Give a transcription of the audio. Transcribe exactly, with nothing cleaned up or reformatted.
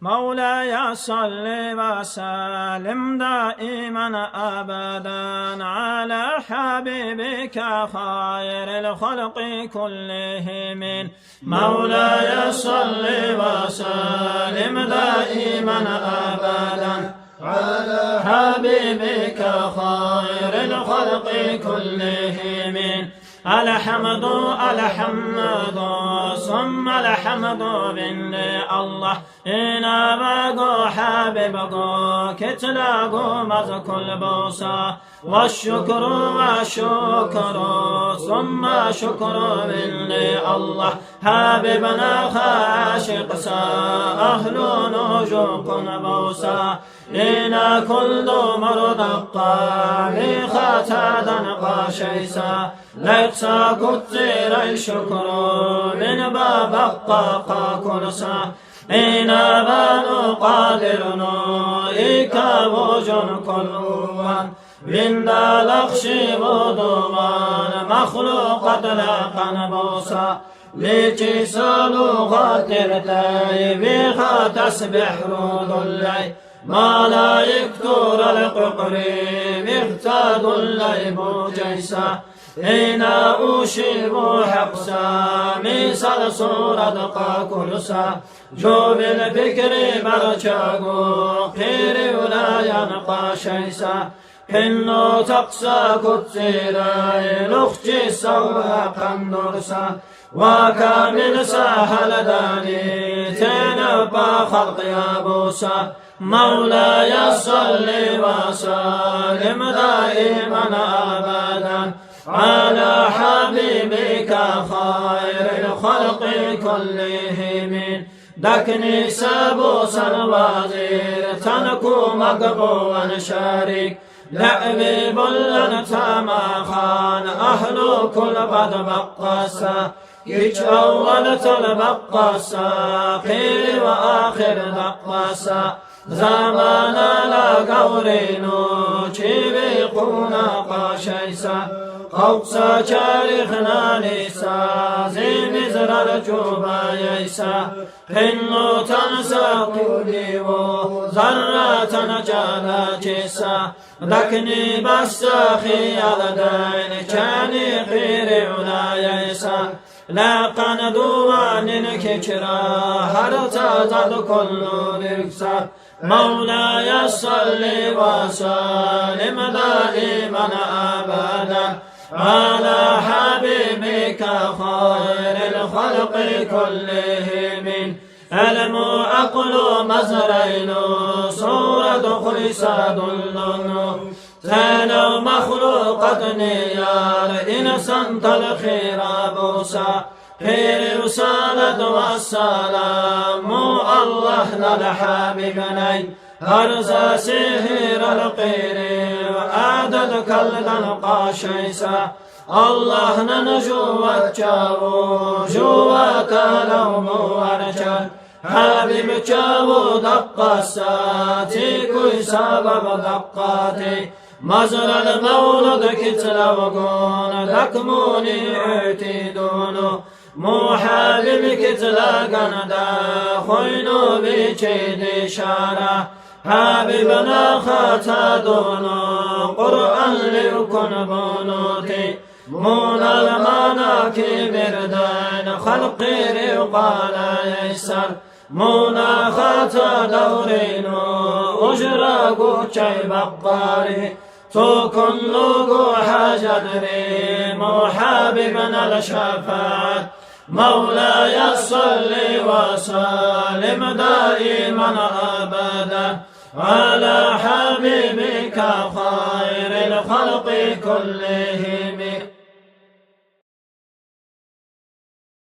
مولاي صل وسلم دائما أبدا على حبيبك خير الخلق كلهم. مولاي صل وسلم دائما أبدا على حبيبك خير الخلق كلهم. الحمد، الحمد، ثم الحمد بالله الله. Инабаго хӀабибго кицӀлаго мазкул буса, ва шукру, ва шукру, сумма шукру лилли Аллагь. ХӀабибна хашикъса, агьлу нужуккун буса, ина кулду мурдахъа, михатадан къашайса, лайкъса куццирай шукру, мин бабахъа хъа кулса. Инабану къадирну икавужун кулуван, виндалахъ шивудуван махлукъат лакъан буса, личи салугъатиртай виха тасбихӀ рудуллай, малаиктурал къукъри вихтадуллай бучайса, ина ушиву хӀакъса, мисал сурат къакулса, Жубил пикри барчаго, хиривлаян къашайса, хинну такъса куццирай, лухчи савгъа къандурса, ва камил сахалдани тенапа халкъ ябуса. مولاي صل وسلم دائما أبدا على حبيبك خير الخلق كلهم. Дакни сабусан вазир, танку магъбуван шарик, лави булан тамахан, агьлу кул бадбахъаса, кич аввал талбахъаса, хир ва ахир дакъаса, заманала гаврину, чиби къуна къашайса, къавса чарихнаниса, зимизрал чубаяйса, хинну танса кудиво, зарратан чалачиса, дакни басса хиялдайн, чани хиривлаяйса, лакъан дуванин кичра, гьартазал куллу дирса. مولاي صل وسلم دائما أبدا على حبيبك خير الخلق كلهم. ГӀелму, акълу, мазрайну, сурат хуйса дуллуну, ценав махлукъатни яр инсан талхира буса, хирив салат ва саламу Аллагьнал хӀабибнай, гьарза сихӀирал къирив гӀадат калдан къашайса, Аллагьнан жуват чаву, жуваталав муварча, ХӀабиб чаву дакъаса, цикуй сабаб дакъати, мазрал мавлуд кицӀлавгун, дакмуни гӀетӀи дуну, мухӀалил кицӀлаганда, хойну бичиди шара, ХӀабибна хатадуну, Къуръан ливкун бунути, Мунал манакибирдан халкъи рив къалайсар, муна хата даврину ужра гучай бакъари, цукун лугу хӀажатри, мухӀабибнал шафагӀат. مولاي صل وسلم دائما أبدا على حبيبك خير الخلق كلهم.